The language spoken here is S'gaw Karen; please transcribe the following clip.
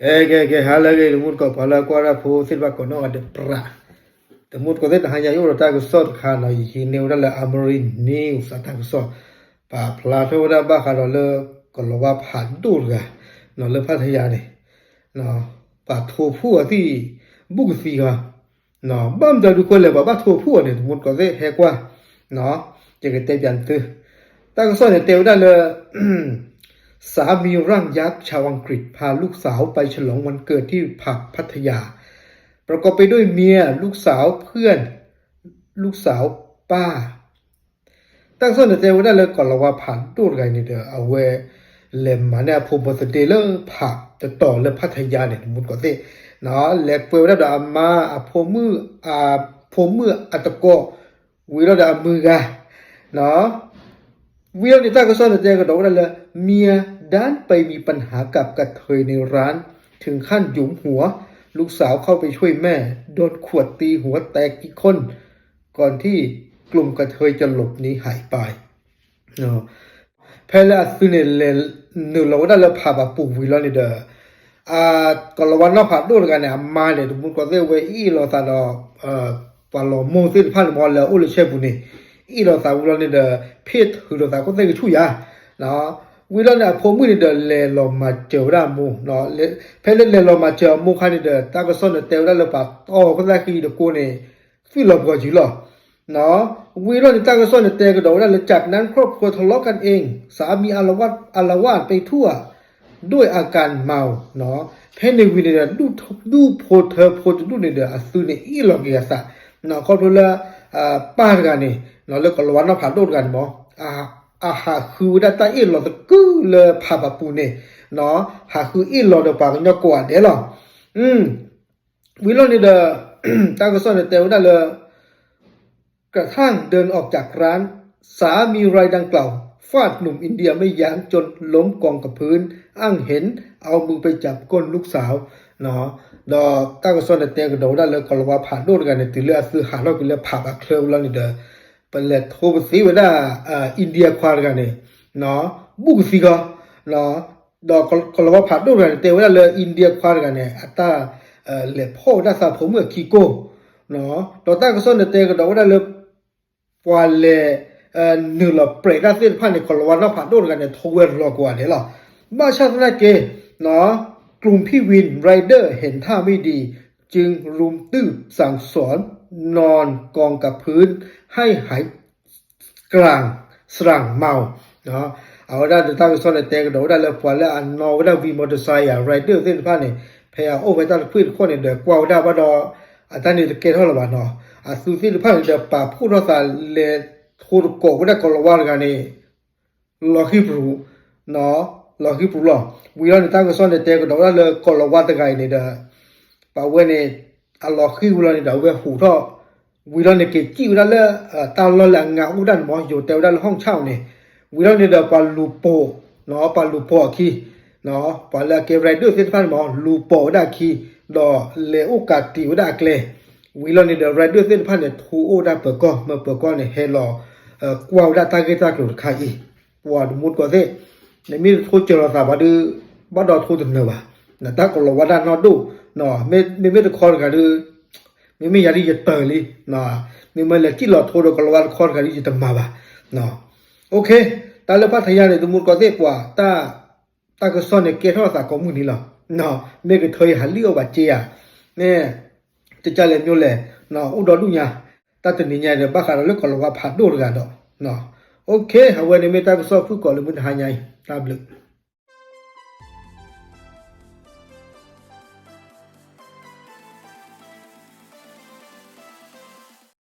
ကဲ ကဲ ကဲ ဟါလၢအဂ့ၤ တမူတကိး ပှၤလၢအကွၢ်တၢ်ဖိသ့ၣ်တဖၣ်ကိးနီၢ်ဂၤဒဲး ပြး တမူတကိးသ့ၣ် တဟါညါအံၤအိၣ်ဒီးတၢ်ကစီၣ်တခါနီၤ, ယဟံးန့ၢ်ဝဲဒၣ်လၢ Amari News အတၢ်ကစီၣ် ပာ်ဖျါထီၣ်ဝဲဒၣ်ဘၣ်ဃးဒီးလၢ ကီၤလၤဝါဖးဒိၣ်တဂၤ လၢဖးထယါန့ၣ် ပှၤထိဖှိၣ်အသံၣ် ဘူးကသံဂၤ ဘၣ်မတၤဒုးဃိလဲၣ် ပှၤဘၣ်ထိဖှိၣ်အီၤန့ၣ် တမူတကိးသ့ၣ် ဟဲကွၢ် ယကတဲပၠးသု တၢ်ကစီၣ်န့ၣ်တဲဝဲဒၣ်လၢ สามีร่างยักษ์ชาวอังกฤษ พาลูกสาวไปฉลองวันเกิดที่ผับพัทยา ประกอบไปด้วยเมีย ลูกสาว เพื่อน ลูกสาว ป้า တၢ်ကစီၣ်န့ၣ်တဲဝဲဒၣ်လၢ ကီၤလၤဝါဖးဒိၣ်တဂၤန့ၣ်ဒီး အဝဲ လဲၤမၤန့ၢ်အဖိ birthday လၢ ผับ တတီၤလၢဖးထယါန့ၣ် တမူတကိးသ့ၣ် လဲၤပှဲၤဝဲဒၣ်ဒီးအမါ အဖိမုၣ် အဖိမုၣ်အတကိး ဝံၤလီၤဒီးအမုၢ်ဂၤ ဝံၤလီၤန့ၣ် တၢ်ကစီၣ်န့ၣ်တဲကဒီးဝဲဒၣ်လၢ เมียดันไปมีปัญหากับกระเทยในร้าน ถึงขั้นหยุมหัว ลูกสาวเข้าไปช่วยแม่ โดนขวดตีหัวแตกอีกคน ก่อนที่กลุ่มกระเทยจะหลบหนีหายไป ဖဲလၢအသုးန့ၣ် လဲၤနုာ်လီၤဝဲဒၣ်လၢ ผับ အပူၤဝံၤလီၤန့ၣ်ဒီး ကီၤလၤဝါနီၢ်ဖးဒိၣ်တဂၤန့ၣ် အမါန့ၣ် တမူတကိးသ့ၣ် ဝဲအ့ၣ်လိာ်သးဒီး ပှၤလီၤမိၢ်သ့ၣ်တဖၣ်န့ၣ် မ့ၢ်လၢအအိၣ်လၢဆဲပူၤန့ၣ် အ့ၣ်လိာ်သးဝံၤလီၤန့ၣ်ဒီး ဖ့ၣ်ထုးလိာ်သး ကီၢ်သဲၣ်ကဆူၣ်ယါ ဝံၤလီၤန့ၣ် အဖိမုၣ်န့ၣ်ဒီး လဲၤလီၤမၤစၢၤဝဲဒၣ်အမိၢ် ဖဲလၢလဲၤလီၤမၤစၢၤအမိၢ်ခါန့ၣ်ဒီး တၢ်ကစီၣ်န့ၣ်တဲဝဲဒၣ်လၢ ပှၤတီၢ်ကသၣ်ဃံတကိးန့ၣ် သွံၣ်လီၤပှီၤစုၤလီၤ ဝံၤလီၤန့ၣ် တၢ်ကစီၣ်န့ၣ်တဲကဒီးဝဲဒၣ်လၢ จากนั้นครอบครัวทะเลาะกันเอง สามีอาละวาดอาละวาดไปทั่ว ด้วยอาการเมา ဖဲန့ၣ်ဝံၤန့ၣ်ဒီး ဒူၣ်ဖိထၢဖိတဒူၣ်န့ၣ်ဒီး အသုးန့ၣ်အ့ၣ်လိာ်က့ၤအသး ခီဖျိလၢ ပၢ်တဂၤန့ၣ် လၢကီၤလၤဝါနီၢ်ဖးဒိၣ်တဂၤန့ၣ်မ့ၢ် အဟးဃုဝဲဒၣ်တၢ်အ့ၣ်လိာ်သကုၤလၢ ผับ အပူၤန့ၣ် ဟးဃုအ့ၣ်လိာ်ဒီးပှၤကညီကိးဂၤဒဲးလီၤ ဝံၤလီၤန့ၣ်ဒီး တၢ်ကစီၣ်န့ၣ်တဲဝဲဒၣ်လၢ กระทั่งเดินออกจากร้าน สามีรายดังกล่าว ฟาดหนุ่มอินเดียไม่ยั้งจนล้มกองกับพื้น อ้างเห็นเอามือไปจับก้นลูกสาว ဒီးတၢ်ကစီၣ်န့ၣ်တဲကဒီးဝဲဒၣ်လၢ ကီၤလၤဝါဖးဒိၣ်တဂၤန့ၣ် တုၤလၢအသုးဟးထီၣ်က့ၤလၢ ผับ အချၢဝံၤလီၤန့ၣ်ဒီး ပလဲၤထိပသ့ဝဲဒၣ် India ခွါတဂၤန့ၣ် ဘူးကသံဂၤ ဒီးကီၤလၤဝါဖးဒိၣ်တဂၤန့ၣ် တဲဝဲဒၣ်လၢ India ခွါတဂၤန့ၣ် အတၢ် လဲၤဖီၣ်ဝဲဒၣ်သးဖိမုၣ်အခံကိၢ် ဒီးတၢ်ကစီၣ်န့ၣ်တဲကဒီးဝဲဒၣ်လၢ ပှၤလဲၤ နုာ်လီၤပြဲးတၢ်သ့ၣ်တဖၣ်န့ၣ် ကီၤလၤဝါနီၢ်ဖးဒိၣ်တဂၤန့ၣ် ထိဝဲလီၤကိးဂၤဒဲးလီၤ ဘၣ်ဆၣ်သနာ်က့ กลุ่มพี่วิน rider เห็นท่าไม่ดี จึงรุมตื้อสั่งสอน นอนกองกับพื้น ให้หายกลางสร่างเมา အဝဲဒၣ်ဒီးတၢ်ကစီၣ်န့ၣ်တဲကဒီးဝဲဒၣ်လၢ ပှၤလၢအနီၣ်ဝဲဒၣ် ဝံၤ motorcycle rider သ့ၣ်တဖၣ်န့ၣ် ဖဲအအိၣ်ဖဲတၢ်တခွံၣ်တခီန့ၣ်ဒီး ကွၢ်ဝဲဒၣ်ဘၣ်ဒီး အတၢ်န့ၣ်တကဲထီၣ်လၢၤဘၣ်နီၤ အသုးသ့ၣ်တဖၣ်န့ၣ်ဒီး ပာ်ဖှိၣ်ထီၣ်သးလဲၤထိတကိးဝဲဒၣ်ကီၤလၤဝါတဂၤန့ၣ် လီၤဃံပရူၤ လီၤဃံပရူၤလီၤ ဝံၤလီၤန့ၣ် တၢ်ကစီၣ်န့ၣ်တဲကဒီးဝဲဒၣ်လၢ ကီၤလၤဝါတဂၤအံၤန့ၣ်ဒီး ပဝဲန့ၣ် အလီၤဃံဝံၤလီၤန့ၣ်ဒီး အဝဲဟူးထီၣ် ဝံၤလီၤန့ၣ် က့ၤစံၣ်ဝဲဒၣ်လၢ တၢ်လီၢ်လၢအငါအိၣ်ဒၣ်န့ၣ်မ့ၢ် ယိၤတဲဝဲဒၣ်လၢ ห้องเช่า န့ၣ် ဝံၤလီၤန့ၣ်ဒီး ပှၤလူၤပိာ် ပှၤလူၤပိာ်အခံ ပှၤလၢအကဲ rider သ့ၣ်တဖၣ်န့ၣ်မ့ၢ် လူၤပိာ်ဝဲဒၣ်အခံ ဒီးလဲၤအိၣ်ကးတံာ်ဝဲဒၣ်အကျဲ ဝံၤလီၤန့ၣ်ဒီး rider သ့ၣ်တဖၣ်န့ၣ် ထူအိၣ်ဝဲဒၣ်ပၢၤကီၢ် မ့ၢ်ပၢၤကီၢ်န့ၣ် ဟဲလီၤ ကွၢ်ဝဲဒၣ်တၢ်ဂ့ၢ်တၢ်ကျိၤတခါအံၤ ပှၤတမူတကိးသ့ၣ် နမ့ၢ်တထိစၢၤလိာ်သးဘၣ်ဒီး ဘၣ်ဒီးထိတနၢၤဘၣ် နတၢ်ကီၤလၤဝါတၢ်နီၢ်ဒိၣ် မ့မ့ၢ်တခီတဂၤဒီး မ့မ့ၢ်ယၤဒ်ယတၢၢ်လံ မ့မ့ၢ်လဲၤစံၣ်လီၤထိဒီးကီၤလၤဝါတခီတဂၤဒီး ယတမၤဘၣ် တၢ်လၢဖးထယါန့ၣ် တမူတကိးသ့ၣ်ပှၤ တၢ်ကစီၣ်န့ၣ်ကဲထီၣ်သးကိးမုၢ်နံၤလီၤ မ့ၢ်ကထၢအံၤဟးလံၣ်အီၣ်ဘၣ်စ့ယၤ မ့ၢ် တကလဲၤမိၢ်လဲၣ် အိၣ်ဒီဒူၣ်ညါ တၢ်တနံၤညါဒီး ဘၣ်ဃးဒီးလၢကီၤလၤဝါဖးဒိၣ်တဂၤဒီး အဝဲန့ၣ်မ့ၢ်တၢ်ကစီၣ်ဖုၣ်ကိာ်လၢမုၢ်တဟါညါအံၤ တၢ်ဘျုး